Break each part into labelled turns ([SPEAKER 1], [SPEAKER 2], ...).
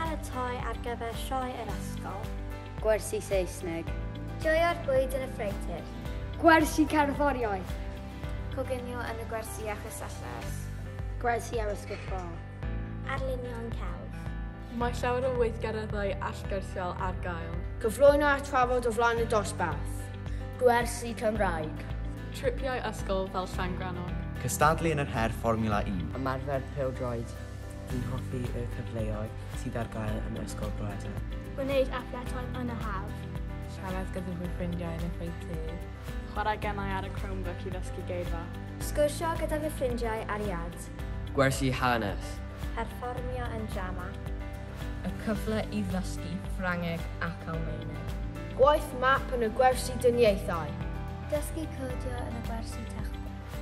[SPEAKER 1] Paratoi ar gyfer sioe yr ysgol.
[SPEAKER 2] Gwersi Saesneg.
[SPEAKER 3] Joio'r bwyd yn y ffreutur.
[SPEAKER 4] Gwersi cerddoriaeth.
[SPEAKER 5] Coginio yn y gwersi iechyd a lles.
[SPEAKER 2] Gwersi ar ysgol.
[SPEAKER 1] Arlunio'n celf.
[SPEAKER 6] Mae llawer o weithgareddau allgyrsiol ar gael.
[SPEAKER 7] Cyflwyno a trafod o flaen y dosbarth.
[SPEAKER 8] Gwersi Cymraeg.
[SPEAKER 6] Tripiau ysgol fel Llangrannog.
[SPEAKER 9] Cystadlu yn yr her Formula 1.
[SPEAKER 10] Ymarfer pêl-droed.
[SPEAKER 11] Dwi'n hoffi y cyfleoedd sydd ar gael yn Ysgol Bro Edern.
[SPEAKER 12] Gwneud athletau yn y haf.
[SPEAKER 13] Siarad gyda fy ffrindiau yn y ffreutur.
[SPEAKER 6] Chwarae gemau ar y Chromebook i ddysgu geirfa.
[SPEAKER 3] Sgwrsio gyda fy ffrindiau ar iard.
[SPEAKER 10] Gwersi hanes.
[SPEAKER 1] Perfformio yn drama.
[SPEAKER 14] Y cyfle i ddysgu Ffrangeg ac Almaeneg.
[SPEAKER 7] Gwaith map yn y gwersi dyniaethau.
[SPEAKER 3] Dysgu codio yn y gwersi techneg.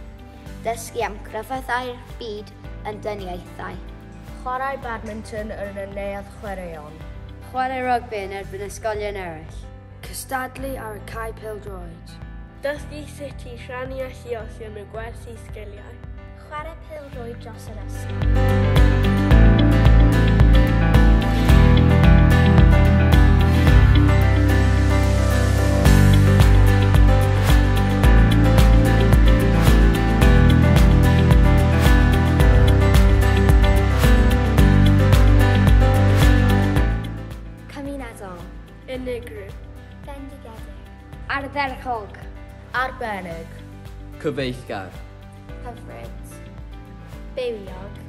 [SPEAKER 2] Dysgu am crefyddau'r byd yn dyniaethau.
[SPEAKER 8] Chwarae badminton yn y neuadd chwaraeon.
[SPEAKER 2] Chwarae rygbi yn erbyn ysgolion eraill.
[SPEAKER 7] Cystadlu ar y cae pêl-droed.
[SPEAKER 12] Dysgu sut i rhannu a lluosi yn y gwersi sgiliau.
[SPEAKER 1] Chwarae pêl-rwyd dros yr ysgol. Cymunedol.
[SPEAKER 12] Unigryw.
[SPEAKER 1] Bendigedig.
[SPEAKER 4] Ardderchog.
[SPEAKER 8] Arbennig.
[SPEAKER 10] Cyfeillgar.
[SPEAKER 3] Hyfryd.
[SPEAKER 1] Bywiog.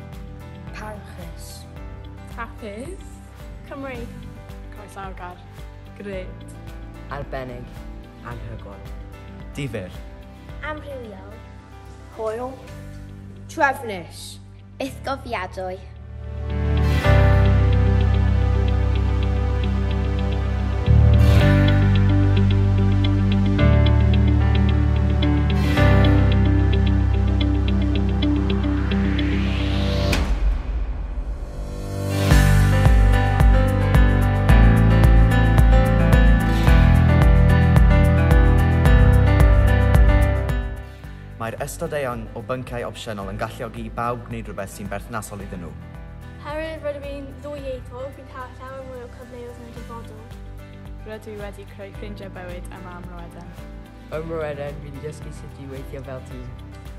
[SPEAKER 7] Parchus.
[SPEAKER 13] Hapus.
[SPEAKER 12] Cymreig.
[SPEAKER 6] Croesawgar. Grêt.
[SPEAKER 10] Arbennig.
[SPEAKER 11] Anhygoel.
[SPEAKER 9] Difyr.
[SPEAKER 1] Amrywiol.
[SPEAKER 7] Hwyl. Trefnus.
[SPEAKER 2] Bythgofiadwy.
[SPEAKER 9] Mae'r ystod eang o bynciau opsiynol yn galluogi i bawb gwneud rhywbeth sy'n berthnasol iddyn nhw.
[SPEAKER 12] Herwydd rydw i'n ddwyieithog, fi'n cael llawer mwy o cyfleoedd yn y dyfodol.
[SPEAKER 6] Rydw i wedi creu ffrindiau bywyd yma ym Mro Edern.
[SPEAKER 10] Ym Mro Edern, fi wedi dysgu sut i weithio fel tîm.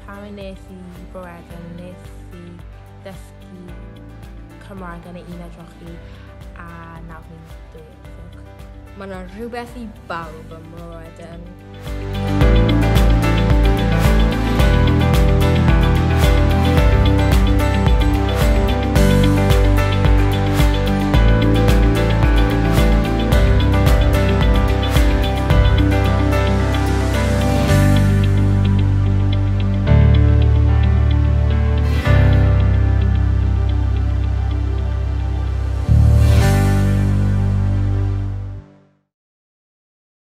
[SPEAKER 13] Pan wnes i Bro Edern, nes i ddysgu Cymraeg yn y uned drochi a nawr fi'n dwyieithog.
[SPEAKER 14] Mae yna rhywbeth i bawb ym Mro Edern.